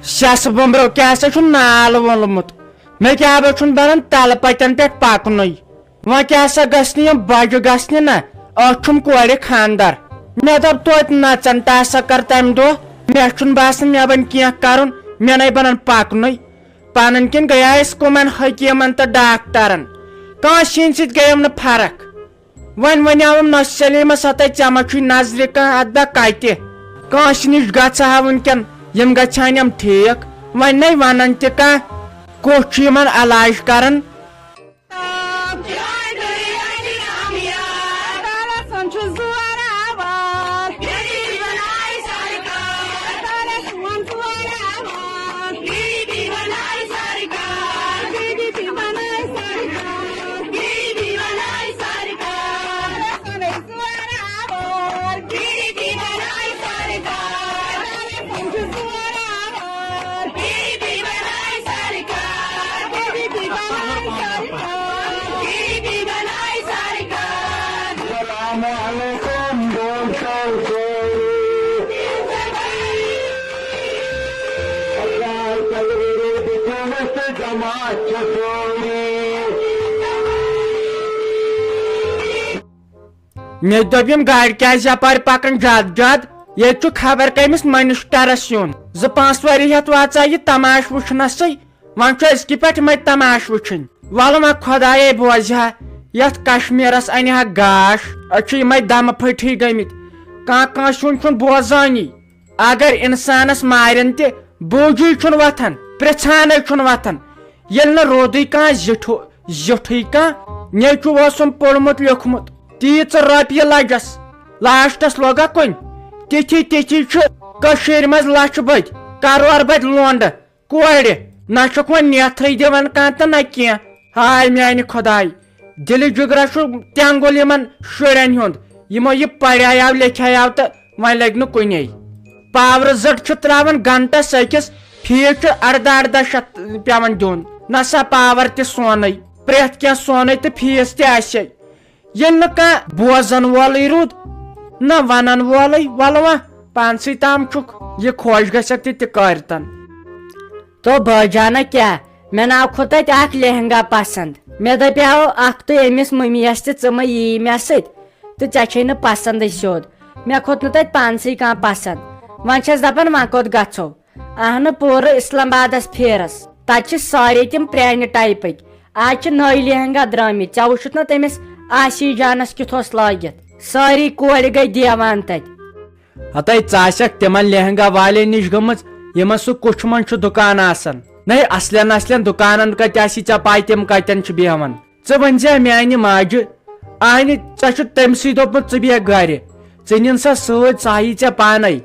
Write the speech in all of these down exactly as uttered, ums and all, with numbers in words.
سیٚسہٕ بومبرو کیٛاہ سا چھُ نال ووٚنمُت؟ مےٚ کیٛاہ بہٕ چھُنہٕ بنان تلہٕ پتٮ۪ن پٮ۪ٹھ پکنُے۔ وۄنۍ کیٛاہ سا گژھِ نہٕ یِم بجہِ گژھِ نہٕ نا؟ أتھۍ چھُم کورِ خانٛدر۔ مےٚ دوٚپ توتہِ نژن ٹاسا کر تمہِ دۄہ۔ مےٚ چھُنہٕ باسان مےٚ بنہِ کینٛہہ کرُن، مےٚ نے بنان پکنُے۔ پنٕنۍ کِنۍ گٔیے أسۍ کُمن حکیٖمن تہٕ ڈاکٹرن، کٲنٛسہِ ہِنٛدِ سۭتۍ گٔیم نہٕ فرق۔ وۄنۍ ونیاوُم نہ سلیمس، ہتے ژےٚ ما چھُے نظرِ کانٛہہ، اتھ بہ کتہِ؟ کٲنٛسہِ نِش گژھٕ ہا وٕنکٮ۪ن، یِم گژھن یِم ٹھیک۔ وۄنۍ نے ونان تہِ کانٛہہ، کُس چھُ یِمن علاج کران؟ السلام علیکم دوستو سٲری۔ اللہ تعالیٰ دِتِو اَسہِ جماعت چھِ سٲری۔ مےٚ دوٚپ، یِم گاڑِ کیٛازِ یپارِ پکان جد جد؟ ییٚتہِ چھُ خبر کٔمِس منسٹرس یُن۔ زٕ پانٛژھ ؤری ہٮ۪تھ واژا یہِ تماش وٕچھنسٕے۔ وۄنۍ چھُ أزکہِ پٮ۪ٹھ یِمے تماش وٕچھِنۍ۔ وَلہٕ وۄنۍ خۄدایے بوزِ ہا، یَتھ کشمیٖرس اَنہِ ہا گاش۔ أسۍ چھِ یِمے دمہٕ پھٔٹھی گٔمٕتۍ۔ کانٛہہ کٲنٛسہِ ہُنٛد چھُنہٕ بوزٲنی۔ اگر انسانس مارن تہِ، بوجی چھُنہٕ وۄتھان، پرژھانے چھُنہٕ وۄتھان۔ ییٚلہِ نہٕ رودٕے کانٛہہ زِٹھُ-، زِٹھٕے کانٛہہ، نیٚچوٗ اوسُم پوٚرمُت لیوٚکھمُت، تیٖژٕ رۄپیہِ لجس، لاسٹس لوگا کُنہِ؟ تِتھی تِتھی چھِ کٔشیٖرِ منٛز لچھِ بٔدۍ، کرور بٔدۍ لونڈٕ۔ کورِ، نہ چھُکھ وۄنۍ نیتھٕے دِوان کانٛہہ تہٕ نہ کینٛہہ۔ ہاے میانہِ خۄداے، دِلہِ جُگرا چھُ تٮ۪نٛگُل یِمن شُرٮ۪ن ہُنٛد، یِمو یہِ پریاو لیکھیاو تہٕ وۄنۍ لگہِ نہٕ کُنے۔ پاورٕ زٔٹ چھُ تراوان گنٹس أکِس، فیٖس چھُ اردہ اردہ شیٚتھ پٮ۪وان دیُن۔ نہ سا پاور تہِ سونٕے، پرٛٮ۪تھ کینٛہہ سونٕے تہٕ فیٖس تہِ آسے۔ ییٚلہِ نہٕ کانٛہہ بوزن وولٕے روٗد، نہ ونن وولٕے، ولہٕ وۄنۍ پانسٕے تام چھُکھ، یہِ خۄش گژھٮ۪کھ تہِ تہِ کٲرتن۔ تو بٲجانہ کیٛاہ، مےٚ ناو کھوٚت تتہِ اکھ لہنگا پسند۔ مےٚ دپیاو اکھ تہٕ أمِس مٔمی یس تہِ، ژٕ مہ یی مےٚ سۭتۍ تہٕ ژےٚ چھے نہٕ پسندٕے سیوٚد۔ مےٚ کھوٚت نہٕ تتہِ پانسٕے کانٛہہ پسند۔ وۄنۍ چھس دپان وۄنۍ کوٚت گژھو؟ اہنہٕ پوٗرٕ اسلام آبادس پھیرس۔ تتہِ چھِ سارے تِم پرانہِ ٹایپٕکۍ۔ آز چھِ نٔوۍ لہنگا درٲمٕتۍ۔ ژےٚ وُچھُتھ نا تٔمِس آسی جانس کیُتھ اوس لٲگِتھ؟ سٲری کورِ گٔے دیوان تتہِ۔ ہتے ژٕ آسکھ تِمن لہنگا والٮ۪ن نِش گٔمٕژ، یِمن سُہ کُٹھِ منٛز چھُ دُکان آسان۔ نَے اصلٮ۪ن اصلٮ۪ن دُکانن کتہِ آسی ژےٚ پاے تِم کتٮ۪ن چھِ بیہوان؟ ژٕ ؤنۍ زِ میانہِ ماجہِ، اہنہِ ژےٚ چھُ تٔمۍ سٕے دوٚپمُت ژٕ بیٚہہ گرِ، ژٕ نِن سا سۭتۍ، سۄ ہایی ژےٚ پانے۔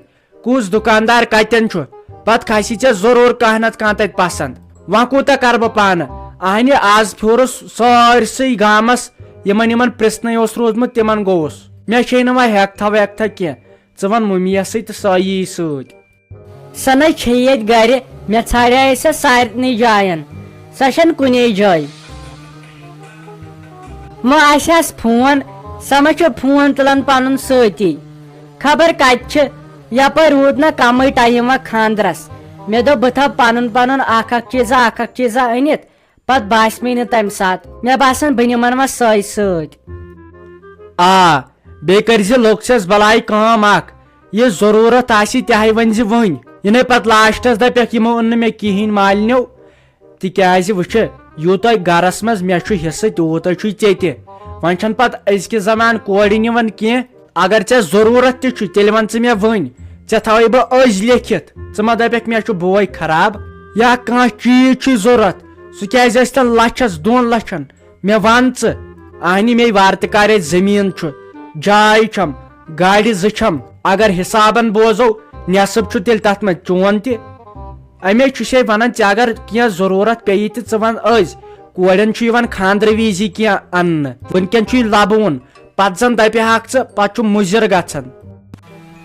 کُس دُکاندار کتٮ۪ن چھُ؟ پتہٕ کھسی ژےٚ ضروٗر کانٛہہ نتہٕ کانٛہہ تتہِ پسند۔ وۄنۍ کوٗتاہ کرٕ بہٕ پانہٕ؟ اہنہِ، از پھیورُس سٲرسٕے گامس، یِمن یِمن پرژھنٕے اوس روٗدمُت، تِمن گوٚوُس۔ مےٚ چھے نہٕ وۄنۍ ہٮ۪کتھا وٮ۪کتھا کینٛہہ۔ ژٕ ون مُمیسٕے تہٕ سۄ یی سۭتۍ۔ سۄ نَے چھے ییٚتہِ گرِ، مےٚ ژھانڈیایے سۄ سارنٕے جاین، سۄ چھنہٕ کُنے جایہِ۔ وۄنۍ آسہِ ہس فون، سۄ ما چھِ فون تُلان پنُن سۭتی؟ خبر کتہِ چھِ، یپٲرۍ روٗد نہ کمٕے ٹایم وۄنۍ خاندرس۔ مےٚ دوٚپ بہٕ تھاوٕ پنُن پنُن اکھ اکھ چیٖزا اکھ اکھ چیٖزا أنِتھ، پتہٕ باسہِ مےٚ نہٕ تمہِ ساتہٕ، مےٚ باسان بہٕ نِمن وۄنۍ سۄے سۭتۍ۔ آ، بیٚیہِ کٔرۍ زِ لوٚکسٮ۪س بلاے کٲم اکھ، یہِ ضروٗرت آسی تہِ ہاے ؤنۍ زِ وٕنۍ، یہِ نے پتہٕ لاسٹس دپٮ۪کھ یِمو اوٚن نہٕ مےٚ کِہیٖنۍ مالنیو۔ تِکیٛازِ وٕچھِ، یوٗتاہ گرس منٛز مےٚ چھُ حصہٕ، تیوٗتاہ چھُے ژےٚ تہِ۔ وۄنۍ چھَنہٕ پتہٕ أزکہِ زمانہٕ کورِ نِوان کینٛہہ۔ اگر ژےٚ ضروٗرت تہِ چھُ، تیٚلہِ وَن ژٕ مےٚ وٕنۍ۔ ژےٚ تھاوَے بہٕ أزۍ لیکھِتھ۔ ژٕ مہ دَپٮ۪کھ مےٚ چھُ بوے خراب۔ یا کانٛہہ چیٖز چھُے ضوٚرَتھ، سُہ کیٛازِ ٲسۍتَن لَچھَس، دۄن لَچھَن۔ مےٚ وَن ژٕ، اَہنہِ مے وارٕ تہِ کارے زٔمیٖن چھُ، جاے چھَم، گاڑِ زٕ چھَم۔ اگر حسابن بوزو، نٮ۪صٕف چھُ تیٚلہِ تَتھ منٛز چون تہِ۔ اَمے چھُسے وَنان، ژےٚ اگر کینٛہہ ضروٗرت پیٚیہِ تہِ ژٕ وَن أزۍ۔ کورٮ۪ن چھُ یِوان خانٛدرٕ وِزِ کینٛہہ اَننہٕ۔ وٕنکٮ۪ن چھُے لَبہٕ وُن، پَتہٕ زَن دَپہِ ہاکھ ژٕ، پَتہٕ چھُ مُضِر گژھان۔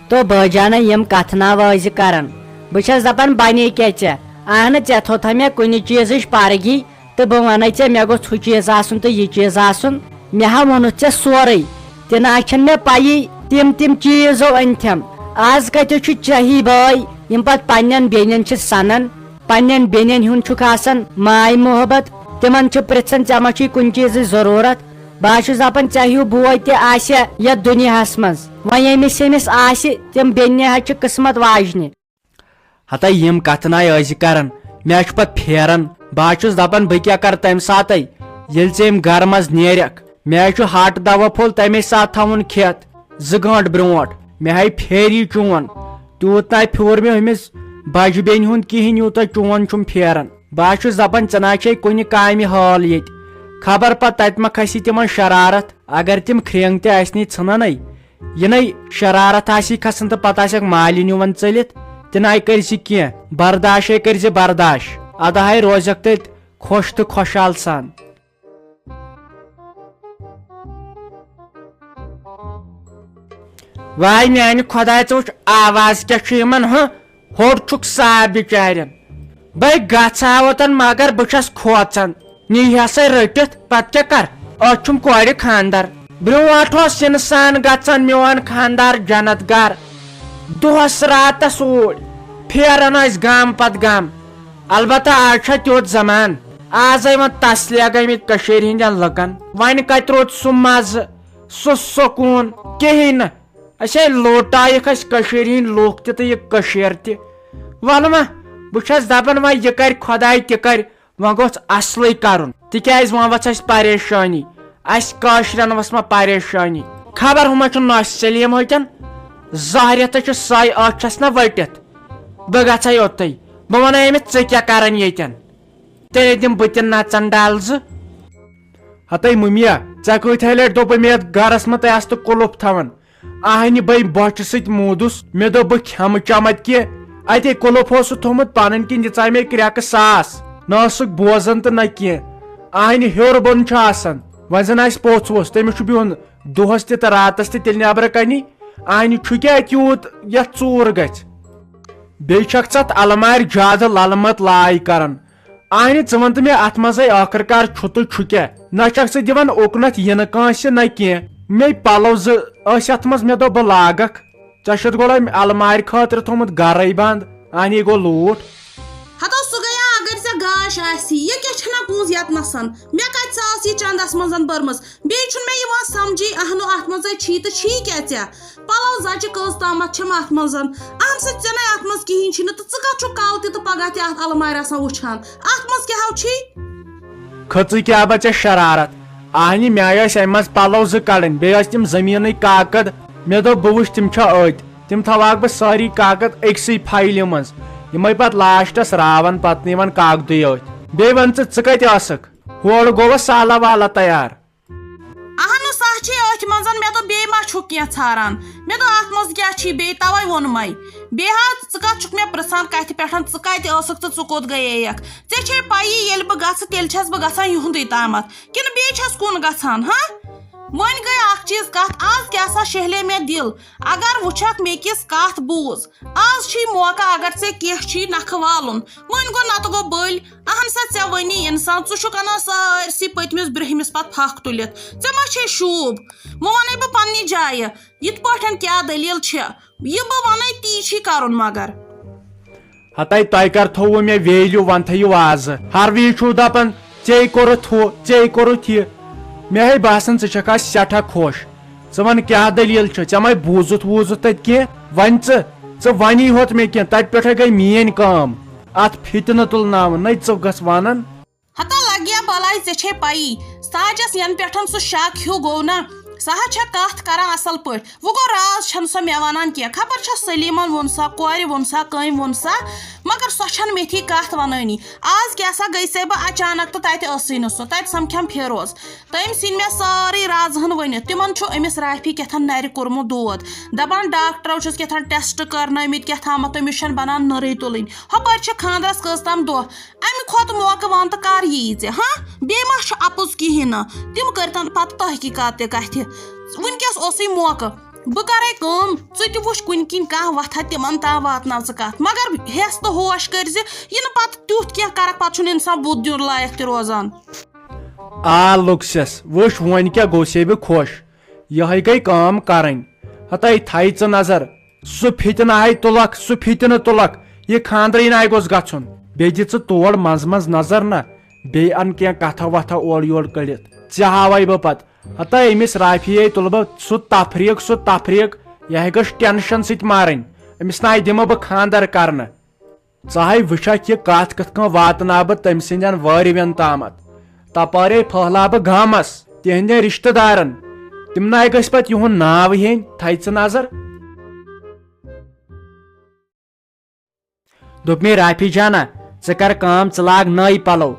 تو بٲجانہ یِم کتھٕ نا وٲزِ کران۔ بہٕ چھَس دپان بنے کیٛاہ ژےٚ؟ اہنہٕ ژےٚ تھوٚتھا مےٚ کُنہِ چیٖزٕچ پرگی تہٕ بہٕ ونے ژےٚ مےٚ گوٚژھ ہُہ چیٖز آسُن تہٕ یہِ چیٖز آسُن۔ مےٚ ہا ووٚنُتھ ژےٚ سورُے، تہِ نہ چھَنہٕ مےٚ پَیی۔ تِم تِم چیٖز ہو أنۍتھٮ۪م، آز کتہِ چھُ چاہی بٲے، یِم پتہٕ پننٮ۪ن بیٚنٮ۪ن چھِ سنان، پننٮ۪ن بیٚنٮ۪ن ہُنٛد چھُکھ آسان ماے محبت، تِمن چھِ پرژھان، "ژےٚ ما چھُے کُنہِ چیٖزٕچ ضروٗرت؟" بہٕ حظ چھُس دپان، ژےٚ ہیوٗ بوے تہِ آسہِ یتھ دُنیاہس منٛز۔ وۄنۍ ییٚمِس ییٚمِس آسہِ، تِم بیٚنہِ حظ چھِ قٕسمت واجنہِ۔ ہتا یِم کتھٕ ناے ٲسۍ کران، مےٚ چھُ پتہٕ پھیران۔ بہٕ حظ چھُس دپان، بہٕ کیٛاہ کرٕ تمہِ ساتَے، ییٚلہِ ژےٚ أمۍ گرٕ منٛز نیرکھ؟ مےٚ حظ چھُ ہاٹہٕ دوا پھوٚل تمے ساتہٕ تھاوُن کھٮ۪تھ۔ زٕ گٲنٛٹہٕ برونٛٹھ مےٚ ہاے پھیری چون۔ تیوٗت ناے پھیوٗر مےٚ أمِس بجہِ بیٚنہِ ہُنٛد کِہیٖنۍ، یوٗتاہ چون چھُم پھیران۔ بہٕ حظ چھُس دپان، ژےٚ ناے چھے کُنہِ کامہِ حال ییٚتہِ۔ خبر پتہٕ تتہِ ما کھسی تِمن شرارت، اگر تِم کھرٛینٛگ تہِ آسہِ نٕے ژھٕننے۔ یہِ نَے شرارت آسی کھسان تہٕ پتہٕ آسٮ۪کھ مالِنۍ یِوان ژٔلِتھ، تہِ نَے کٔرۍ زِ کینٛہہ، برداشے کٔرۍ زِ برداش۔ اَدٕ ہاے روزٮ۪کھ تیٚلہِ خۄش تہٕ خۄشحال سان۔ واے میانہِ خۄداے، ژٕ وٕچھ آواز کیٛاہ چھُ یِمن، ہہ؟ ہوٚٹ چھُکھ صاف بِچارٮ۪ن۔ بے گژھٕ ہا اوتن، مگر بہٕ چھَس کھوژان۔ نی ہسا رٔٹِتھ، پتہٕ کیٛاہ کر؟ أتھۍ چھُم کورِ خاندر۔ برونٛٹھ اوس اِنسان گژھان میون خاندار جنت گر۔ دۄہس راتس اوٗرۍ پھیران ٲسۍ گام پتہٕ گام۔ البتہ آز چھا تیُتھ زمان۔ آز آے وۄنۍ تسلیہ گٔمٕتۍ کٔشیٖرِ ہٕنٛدٮ۪ن لُکن۔ وۄنۍ کتہِ روٗد سُہ مزٕ، سُہ سکوٗن؟ کِہیٖنۍ نہٕ۔ أسۍ ہے لوٹایکھ أسۍ کٔشیٖرِ ہِنٛدۍ لوٗکھ تہِ تہٕ یہِ کٔشیٖر تہِ۔ وَلہٕ وۄنۍ، بہٕ چھَس دَپان وۄنۍ یہِ کَرِ خۄداے تہِ کَرِ، وۄنۍ گوٚژھ اَصلٕے کَرُن، تِکیٛازِ وۄنۍ ؤژھ اَسہِ پریشٲنی، اَسہِ کٲشرٮ۪ن ؤژھ وۄنۍ پریشٲنی۔ خبر ہُمَے چھُ نۄشہِ سلیٖم ہوتٮ۪ن، زہرِ تہٕ چھُ سۄے أچھ چھَس نہ ؤٹِتھ۔ بہٕ گژھَے اوٚتُے، بہٕ وَنَے أمِس، ژٕ کیٛاہ کَرَن ییٚتٮ۪ن؟ تیٚلے دِمہٕ بہٕ تہِ نَژَن ڈَل زٕ۔ ہَتَے مُمیا، ژےٚ کۭتۍ ہَے لَٹہِ دوٚپُے مےٚ یَتھ گَرَس منٛز تۄہہِ آستہٕ قُلُف تھاوان؟ آہنہِ بٔے بۄچھِ سۭتۍ موٗدُس۔ مےٚ دوٚپ، بہٕ کھٮ۪مہٕ چمتھ کینٛہہ۔ اتے قُلُف اوسُکھ تھوٚمُت پنٕنۍ کِنۍ، دِژاے مےٚ کرٛٮ۪کہٕ ساس۔ نہ ٲسٕکھ بوزان تہٕ نہ کینٛہہ۔ آہنہِ ہیوٚر بۄن چھُ آسان۔ وۄنۍ زن آسہِ پوٚژھ ووٚژھ، تٔمِس چھُ بِہُن دۄہس تہِ تہٕ راتس تہِ تیٚلہِ نٮ۪برٕ کنی۔ آہنہِ چھُ کیٛاہ تیوٗت یتھ ژوٗر گژھِ؟ بیٚیہِ چھکھ ژٕ اتھ المارِ زیادٕ للمت لاے کران۔ آہنہِ، ژٕ وَن تہٕ مےٚ، اَتھ منٛزَے ٲخٕر کار چھُ تہٕ چھُ کیٛاہ؟ نہ چھَکھ ژٕ دِوان اوٚکنَتھ یِنہٕ کٲنٛسہِ، نہ کینٛہہ۔ مے پَلو زٕ ٲسۍ اَتھ منٛز، مےٚ دوٚپ، بہٕ لاگَکھ۔ ژےٚ چھُتھ گۄڈٕ اَمہِ اَلمارِ خٲطرٕ تھوٚمُت گَرَے بنٛد۔ آہنہِ گوٚو لوٗٹھ۔ ہتو سُہ گٔیا، اگر ژےٚ گاش آسی، یہِ کیٛاہ چھَنا پونٛز یَتنَسَن؟ مےٚ کَتہِ سا ٲس یہِ چَندَس منٛز بٔرمٕژ؟ بیٚیہِ چھُنہٕ مےٚ یِوان سَمجھی، اَہنُو، اَتھ منٛزَے چھی تہٕ چھی کیٛاہ ژےٚ؟ پلو زچہِ کٔژ تامتھ چھِم اتھ منٛز؟ اہن سا، ژےٚ نے اتھ منٛز کِہیٖنۍ چھُنہٕ، تہٕ ژٕ کتھ چھُکھ کالہٕ تہِ تہٕ پگاہ تہِ اتھ المارِ آسان وٕچھان؟ اتھ منٛز کیٛاہ ہو چھی؟ کھٔژٕے کیٛاہ بہ ژےٚ شرارت؟ آہنہِ، مےٚ ٲسۍ امہِ منٛز پلو زٕ کڑٕنۍ، بیٚیہِ ٲسۍ تِم زٔمیٖنٕکۍ کاکد۔ مےٚ دوٚپ، بہٕ وٕچھٕ، تِم چھا أتۍ؟ تِم تھاوہاکھ بہٕ سٲری کاکد أکسٕے فایلہِ منٛز، یِمے پتہٕ لاسٹس راون، پتہٕ نہٕ یِوان کاکدٕے أتھۍ۔ بیٚیہِ وَن ژٕ، ژٕ کتہِ ٲسٕکھ؟ ہورٕ گوٚوا سالہ والہ تیار؟ اہن سا چھے أتھۍ منٛز، مےٚ دوٚپ، بیٚیہِ ما چھُکھ کینٛہہ ژھاران؟ مےٚ دوٚپ، اتھ منٛز کیٛاہ چھی بیٚیہِ، توے ووٚنمے۔ بیٚیہِ حظ، ژٕ کتھ چھُکھ مےٚ پرژھان، کتھِ پٮ۪ٹھ؟ ژٕ کتہِ ٲسٕکھ تہٕ ژٕ کوٚت گٔییکھ؟ ژےٚ چھے پَیی، ییٚلہِ بہٕ گژھٕ، تیٚلہِ چھَس بہٕ گژھان یِہُنٛدُے تامَتھ، کِنہٕ بیٚیہِ چھَس کُن گژھان، ہاں؟ وۄنۍ گٔے اکھ چیٖز کتھ، از کیٛاہ سا شیہلے مےٚ دِل، اگر وٕچھکھ مےٚ کِژھ کتھ بوٗز۔ از چھی موقع، اگر ژےٚ کینٛہہ چھی نکھٕ والُن، وۄنۍ گوٚو نتہٕ گوٚو بٔلۍ۔ اہن سا، ژےٚ وَنی اِنسان، ژٕ چھُکھ اَنان سٲرسٕے پٔتمِس برٛہمِس پتہٕ پھکھ تُلِتھ۔ ژےٚ ما چھے شوٗب؟ وۄنۍ وَنے بہٕ پننہِ جایہِ، یِتھ پٲٹھۍ کیٛاہ دٔلیٖل چھےٚ، یہِ بہٕ وَنے تی چھی کَرُن مگر۔ ہتاے، تۄہہِ کر تھووُ مےٚ ویلیوٗ، وۄنۍ تھٲیِو آزٕ۔ ہر وِزِ چھُو دپان، "ژے کوٚرُتھ ہُہ، ژے کوٚرُتھ یہِ۔" مےٚ ہے باسان، ژٕ چھکھ آز سٮ۪ٹھاہ خۄش۔ ژٕ وَن، کیٛاہ دٔلیٖل چھِ؟ ژےٚ ما بوٗزُتھ ووٗزُتھ تَتہِ کینٛہہ؟ وۄنۍ ژٕ، ژٕ وَنی ہوت مےٚ کینٛہہ، تَتہِ پٮ۪ٹھَے گٔے میٛٲنۍ کٲم۔ اَتھ فِتنہٕ تُلناوُن، نَے ژٕ گژھ وَنان۔ ہتا لگیا بلاے، ژےٚ چھے پَیی، ساجس ینہٕ پٮ۪ٹھ سُہ شک ہیوٗ گوٚو نا، سۄ ہا چھےٚ کتھ کران اصل پٲٹھۍ۔ وۄنۍ گوٚو، راز چھنہٕ سۄ مےٚ ونان کینٛہہ، خبر چھےٚ سلیمن ووٚن سا، کورِ ووٚن سا، کٔمۍ ووٚن سا، مگر سۄ چھنہٕ میتھی کتھ ونٲنی۔ از کیٛاہ سا گٔے سے بہٕ اچانک تہٕ تتہِ ٲسٕے نہٕ سۄ، تتہِ سمکھیم فیروز۔ تٔمۍ ژھٕنۍ مےٚ سٲرٕے رازہن ؤنِتھ، تِمن چھُ أمِس رافی کیٛاہ تام نرِ کوٚرمُت دود، دپان ڈاکٹرو چھُس کیٛاہ تام ٹیسٹ کرنٲومٕتۍ کیٛاہ تامتھ، تٔمِس چھنہٕ بنان نٔرٕے تُلٕنۍ۔ ہُپٲرۍ چھِ خاندرس کٔژ تام دۄہ، امہِ کھۄتہٕ موقعہٕ وان تہٕ کر ییہِ ژےٚ، ہاں؟ بیٚیہِ ما چھُ اپُز کِہیٖنۍ نہٕ؟ تِم کٔرتن پتہٕ تحقیقات تہِ کتھِ۔ وٕنکیٚس اوسُے موقعہٕ، بہٕ کرے کٲم، ژٕ تہِ وٕچھ کُنہِ کِنۍ کانٛہہ وتھا تِمن تام واتناو ژٕ کتھ، مگر ہٮ۪س تہٕ ہوش کٔرۍ زِ، یہِ نہٕ پتہٕ تیُتھ کینٛہہ کرکھ، پتہٕ چھُنہٕ انسان بُتھ دیُن لایق تہِ روزان۔ آ لوٚکسٮ۪س، وٕچھ وۄنۍ کیٛاہ گوٚو سے بہٕ خۄش، یِہوٚے گٔے کٲم کرٕنۍ۔ ہتاے تھایہِ ژٕ نظر، سُہ فتنہٕ ہاے تُلکھ، سُہ فتنہٕ تُلکھ، یہِ خانٛدرٕے ناے گوٚژھ گژھُن۔ بیٚیہِ دِ ژٕ تور منٛزٕ منٛزٕ نظر نہ، بیٚیہِ اَن کینٛہہ کتھا وتھا اورٕ یورٕ کٔڑِتھ، ژےٚ ہاوے بہٕ پتہٕ۔ ہتا أمِس رافیے تُلہٕ بہٕ سُہ تفریٖق، سُہ تفریٖق، یہِ ہے گٔژھ ٹینشن سۭتۍ مارٕنۍ۔ أمِس ناے دِمہٕ بہٕ خانٛدر کرنہٕ۔ ژٕ ہاے وٕچھکھ یہِ کتھ کِتھ کٔنۍ واتناو بہٕ تٔمۍ سٕنٛدٮ۪ن وٲرۍوٮ۪ن تامتھ۔ تپٲرے پھٔہلاو بہٕ گامس تِہنٛدٮ۪ن رشتہٕ دارن۔ تِم ناے گٔژھۍ پتہٕ یِہُنٛد ناو ہیٚنۍ، تھایہِ ژٕ نظر۔ دوٚپ مےٚ، رافی جانا، ژٕ کر کٲم، ژٕ لاگ نٔے پلو۔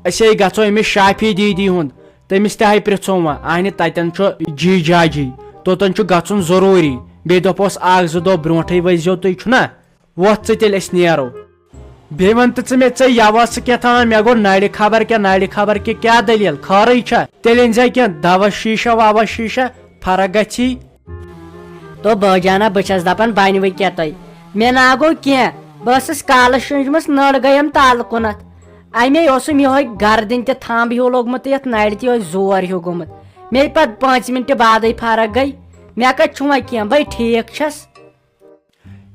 أسے گژھو أمِس شافی دیدی ہُنٛد، تٔمِس تہِ ہاے پرٛژھو وۄنۍ، اہنہِ تتٮ۪ن چھُ جی جاجی، توٚتن چھُ گژھُن ضروٗری۔ بیٚیہِ دوٚپہوس، اکھ زٕ دۄہ برونٹھے ؤسۍ زیو تُہۍ، چھُنا؟ وۄتھ ژٕ تیٚلہِ، أسۍ نیرو۔ بیٚیہِ وَن تہٕ ژٕ مےٚ، ژےٚ یَوٕ ٲسہٕ کیٛاہ تام، مےٚ گوٚو نَرِ خبر کیٛاہ، نَرِ خبر کیٛاہ، کیٛاہ دٔلیٖل؟ خٲرٕے چھا؟ تیٚلہِ أنۍ زِ کینٛہہ دَوا شیٖشہ وَوا شیٖشہ، فرق گژھی۔ تو بٲجانہ، بہٕ چھَس دَپان بَنہِ وۄنۍ کیٛاہ تۄہہِ؟ مےٚ نا گوٚو کینٛہہ، بہٕ ٲسٕس کالہٕ شٔنٛجمٕژ، نٔر گٔیم تَلہٕ کُنَتھ۔ اَمے اوسُم یِہوٚے گردٕنۍ تہِ تھمب ہیوٗ لوٚگمُت تہٕ یَتھ نَرِ تہِ یِہوٚے زور ہیوٗ گوٚمُت۔ مے پَتہٕ پانٛژِ مِنٹہِ بعدٕے فرق گٔے۔ مےٚ کَتہِ چھُ وۄنۍ کینٛہہ، بَے ٹھیٖک چھَس۔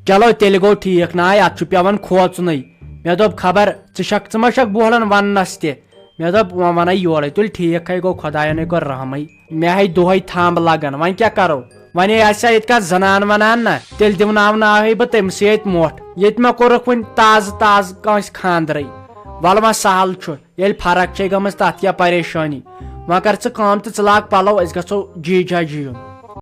چلو تیٚلہِ گوٚو ٹھیٖک، ناے اَتھ چھُ پٮ۪وان کھوژُنٕے۔ مےٚ دوٚپ خبر ژٕ چھَکھ، ژٕ ما چھَکھ بوہلان وَننَس تہِ۔ مےٚ دوٚپ وۄنۍ وَنَے یورَے، تُلہِ ٹھیٖک ہے گوٚو، خۄدایَن ہے کوٚر رحمٕے۔ مےٚ ہے دۄہَے تھمب لَگان، وۄنۍ کیٛاہ کَرو؟ وۄنۍ ہے آسہِ ہا ییٚتہِ کانٛہہ زَنان وَنان نہ، تیٚلہِ دِوناوناوہے بہٕ تٔمۍ سٕے ییٚتہِ مۄٹھ۔ ییٚتہِ ما کوٚرُکھ وۄنۍ تازٕ تازٕ کٲنٛسہِ خانٛدرٕے؟ وَلہٕ وۄنۍ سہل چھُ، ییٚلہِ فرق چھے گٔمٕژ تَتھ کیٛاہ پریشٲنی؟ وۄنۍ کَر ژٕ کٲم تہٕ ژٕ لاگ پَلو، أسۍ گژھو جی جاجی یُن۔